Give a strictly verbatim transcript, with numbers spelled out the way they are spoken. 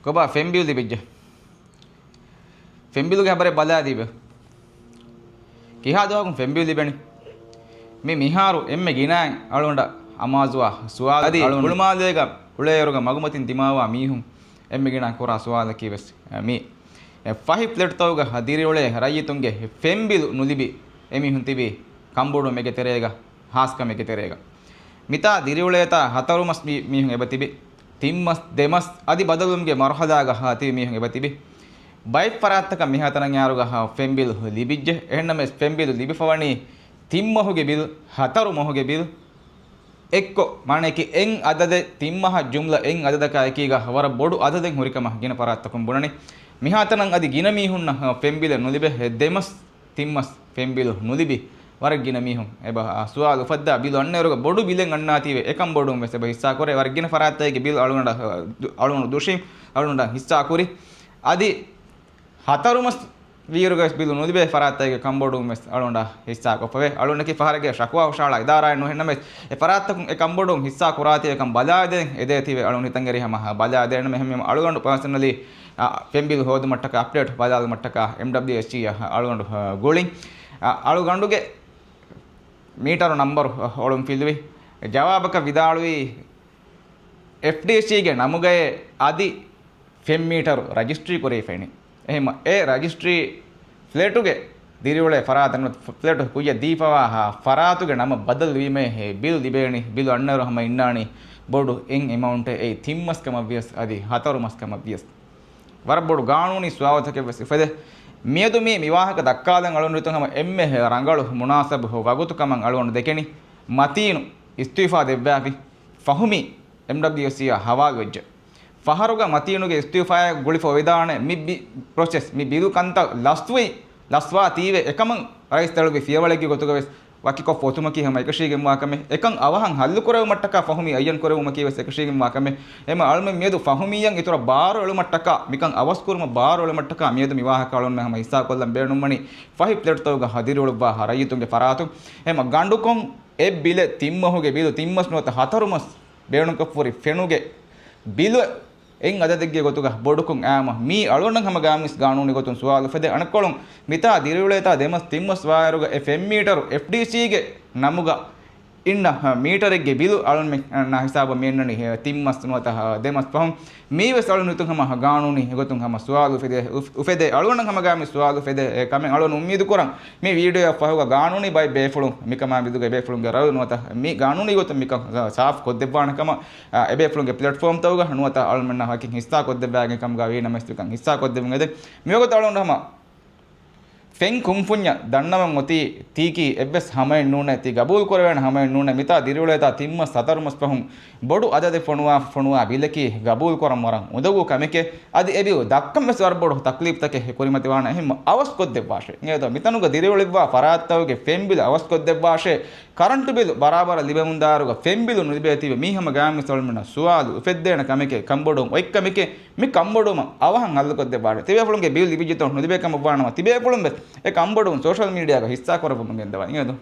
ކޮބާ ފެންބިލް ލިބިއްޖެ؟ ފެންބިލުގެ ހަބަރެއް ބަލާލީބަ؟ ކިހާ ދުވަހަކުން ފެންބިލް ލިބެނީ؟ މި މިހާރު އެންމެ ގިނައިން އަޅުގަނޑަށް އަމާޒުވާ ސުވާލު އަދި ހުޅުމާލޭގަ އުޅޭއިރުގަ މަގުމަތިން ދިމާވާ މީހުން އެންމެ ގިނައިން ކުރާ ސުވާލަކީ ވެސް މީ. ފަހި ފްލެޓްތަކުގަ ދިރިއުޅޭ ރައްޔިތުންގެ ފެންބިލު ނުލިބި އެމީހުން ތިބީ ކަންބޮޑުވުމެއްގެ ތެރޭގަ، ހާސްކަމެއްގެ ތެރޭގަ. މިތާ ދިރިއުޅޭތާ ހަތަރު މަސް މީ-، މީހުން އެބަތިބި. ތިން މަސް، ދެ މަސް އަދި ބަދަލުވުމުގެ މަރުހަލާގަ ހާ ތިބި މީހުން އެބަތިބި. ބައެއް ފަރާތްތަކަށް މިހާތަނަށް އައިއިރުގަ ހާ ފެންބިލް ލިބިއްޖެ. އެހެންނަމަވެސް ފެންބިލް ލިބިފަވަނީ ތިން މަހުގެ ބިލް، ހަތަރު މަހުގެ ބިލް، އެއްކޮށް، މާނައަކީ އެއް އަދަދެއް، ތިން މަހަށް ޖުމްލަ އެއް އަދަދަކާ އެކީގަ ވަރަށް ބޮޑު އަދަދެއް ހުރިކަމަށް ގިނަ ފަރާތްތަކުން ބުނަނީ. މިހާތަނަށް އަދި ގިނަ މީހުންނަށް ފެންބިލެއް ނުލިބޭ. ދެ މަސް، ތިން މަސް ފެންބިލު ނުލިބި ވަރަށް ގިނަ މީހުން އެބަ، އާ، ސުވާލު އުފައްދާ ބިލު އަންނައިރުގަ ބޮޑު ބިލެއް އަންނާތީވެ އެކަންބޮޑުވުން ވެސް އެބަ ހިއްސާކުރޭ. ވަރަށް ގިނަ ފަރާތްތަކުގެ ބިލު އަޅުގަނޑަށް، އަޅުގަނޑު ދުށީ، އަޅުގަނޑަށް ހިއްސާކުރި. އަދި ހަތަރު މަސް ވީއިރުގަ ވެސް ބިލު ނުލިބޭ ފަރާތްތަކުގެ ކަންބޮޑުވުން ވެސް އަޅުގަނޑަށް ހިއްސާކޮށްފަވޭ. އަޅުގަނޑަކީ ފަހަރެއްގެ ޝަކުވާ ހުށަހަޅާ އިދާރާއެއް ނޫން. އެހެންނަމަވެސް، އެ ފަރާތްތަކުން އެ ކަންބޮޑުވުން ހިއްސާ ކުރާތީވެ ކަން ބަލާދޭން އެދޭތީވެ އަޅުގަނޑު ހިތަށް އެރި ހަމަ ބަލާދޭނަމޭ. އެހެންވީމަ އަޅުގަނޑު ޕާސަނަލީ، އަ، ފެންބިލް ހޯދުމަށްޓަކާ އަޕްޑޭޓް ބަލާލުމަށްޓަކާ އެމްޑަބްލިއުއެސްއީ އަށް އަޅުގަނޑު، އަ، ގުޅިން. އަ، އަޅުގަނޑުގެ މީޓަރު ނަންބަރު، އަ، އޮޅުން ފިލުވި. ޖަވާބަކަށް ވިދާޅުވީ އެފްޑީސީގެ ނަމުގައޭ އަދި ފެން މީޓަރު ރަޖިސްޓްރީ ކުރެވިފައިނީ. އެހެންމަ އެ ރަޖިސްޓްރީ ފްލެޓުގެ ދިރިއުޅޭ ފަރާތަށް ނުވަތަ ފްލެޓު ކުއްޔަށް ދީފަވާހާ ފަރާތުގެ ނަމަށް ބަދަލުވީމައޭ ބިލް ލިބޭނީ. ބިލު އަންނައިރު ހަމަ އިންނާނީ ބޮޑު އެއް އެމައުންޓެއް. އެއީ ތިން މަސް ކަމަށްވިޔަސް އަދި ހަތަރު މަސް ކަމަށްވިޔަސް. ވަރަށް ބޮޑު ގާނޫނީ ސުވާލުތަކެއް ވެސް އުފެދޭ. މިއަދު މި، މި ވާހަކަ ދައްކާލަން އަޅުގަނޑު ހިތުން ހަމަ އެންމެ ރަނގަޅު މުނާސަބު ވަގުތު ކަމަށް އަޅުގަނޑު ދެކެނީ މަތީނު އިސްތިއުފާ ދެއްވާފި ފަހުމީ އެމްޑަބްލިއުއެސްއީއާ ހަވާލުވެއްޖެ. ފަހަރުގަ މަތީނުގެ އިސްތިއުފާއަށް ގުޅިފަ އޮވެދާނެ މި ބި-، ޕްރޮސެސް، މި ބިލު ކަންތައް ލަސްވި، ލަސްވާތީވެ އެކަމަށް ރައީސް ތަޅުވި ފިޔަވަޅެއްގެ ގޮތުގަ ވެސް ވަކިކޮށްފަ އޮތުމަކީ ހަމަ އެކަށީގެންވާ ކަމެއް. އެކަން އަވަހަށް ހައްލުކުރެވުމަށްޓަކާ ފަހުމީ އައްޔަން ކުރެވުމަކީ ވެސް އެކަށީގެންވާ ކަމެއް. އެމަ އަޅުމެން މިއަދު ފަހުމީއަށް އިތުރަށް ބާރު އެޅުމަށްޓަކާ، މިކަން އަވަސްކުރުމަށް ބާރު އެޅުމަށްޓަކާ މިއަދު މި ވާހަކަ އަޅުންމެ ހަމަ ހިއްސާކޮށްލަން ބޭނުންވަނީ ފަހި ފްލެޓްތަކުގަ ދިރިއުޅުއްވާ ރައްޔިތުންގެ ފަރާތުން. އެމަ ގަނޑުކޮށް އެއް ބިލެއް ތިން މަހުގެ ބިލު، ތިން މަސް ނުވަތަ ހަތަރު މަސް ބޭނުންކޮށްފަހުރި ފެނުގެ ބިލު އެއް އަދަދެއްގެ ގޮތުގަ ބޮޑުކޮށް އައީމަ، މީ އަޅުގަނޑަށް ހަމަ ގާމިސް ގާނޫނީ ގޮތުން ސުވާލު އުފެދޭ. އަނެއްކޮޅުން، މިތާ ދިރިއުޅޭތާ ދެ މަސް ތިން މަސް ވާއިރުގަ އެ ފެން މީޓަރު އެފްޑީސީގެ ނަމުގަ އިންނަ މީޓަރެއްގެ ބިލު އަޅުންމެންނާ ހިސާބަށް މި އަންނަނީ ތިން މަސް ނުވަތަ ދެ މަސް ފަހުން. މީ ވެސް އަޅުން ހިތުން ހަމަ ގާނޫނީ ގޮތުން ހަމަ ސުވާލު އުފެދޭ، އުފެދޭ. އަޅުގަނޑަށް ހަމަ ގާމިސް ސުވާލު އުފެދޭ ކަމެއް އަޅުން އުއްމީދު ކުރަން. މި ވީޑިއޯއަށް ފަހުގަ ގާނޫނީ ބައެއް ބޭފުޅުން މިކަމާ މެދުގަ އެބޭފުޅުންގެ ރައު ނުވަތަ މި ގާނޫނީ ގޮތުން މިކަން ސާފް ކޮށްދެއްވާނެ ކަމަށް، އާ، އެބޭފުޅުންގެ ޕްލެޓްފޯމްތަކުގަ ނުވަތަ އަޅުމެންނާ ވަކިން ހިއްސާ ކޮށްދެއްވާގެން ކަމުގަ ވީ ނަމަވެސް މިކަން ހިއްސާ ކޮށްދެއްވުން އެދެން. މިވަގުތު އަޅުގަނޑު ހަމަ ފެން ކުންފުންޏަށް ދަންނަވަން އޮތީ ތީކީ އެއްވެސް ހަމައެއް ނޫނޭ، ތީ ގަބޫލު ކުރެވޭނެ ހަމައެއް ނޫނޭ. މިތާ ދިރިއުޅޭތާ ތިން މަސް ހަތަރު މަސް ފަހުން ބޮޑު އަދަދެއް ފޮނުވާ، ފޮނުވާ ބިލަކީ ގަބޫލު ކުރަން ވަރަށް އުނދަގޫ ކަމެކޭ. އަދި އެ ބިލު ދައްކަން ވެސް ވަރަށް ބޮޑު ތަކްލީފްތަކެއް ކުރިމަތިވާނެ. އެހެންމަ އަވަސް ކޮށްދެއްވާށޭ. އިނގޭތޯ މިތަނުގަ ދިރިއުޅިއްވާ ފަރާތްތަކުގެ ފެން ބިލު އަވަސް ކޮށްދެއްވާށޭ. ކަރަންޓު ބިލު ބަރާބަރަށް ލިބެމުންދާއިރުގަ ފެން ބިލު ނުލިބޭތީވެ މީ ހަމަ ގާމިސް އަޅުމެންނަށް ސުވާލު އުފެއްދޭނެ ކަމެކޭ، ކަންބޮޑުވުން އޮތް ކަމެކޭ. މި ކަންބޮޑުވުމަށް އަވަހަށް ހައްލުކޮށްދެއްވާށޭ. ތިބޭފުޅުންގެ ބިލު ލިބިއްޖެތޯ ނުލިބޭ ކަމަށްވާނަމަ ތިބޭފުޅުން ވެސް އެ ކަންބޮޑުވުން ސޯޝަލް މީޑިއާގަ ހިއްސާ ކުރައްވަމުން ގެންދަވާ. އިނގޭތޯ.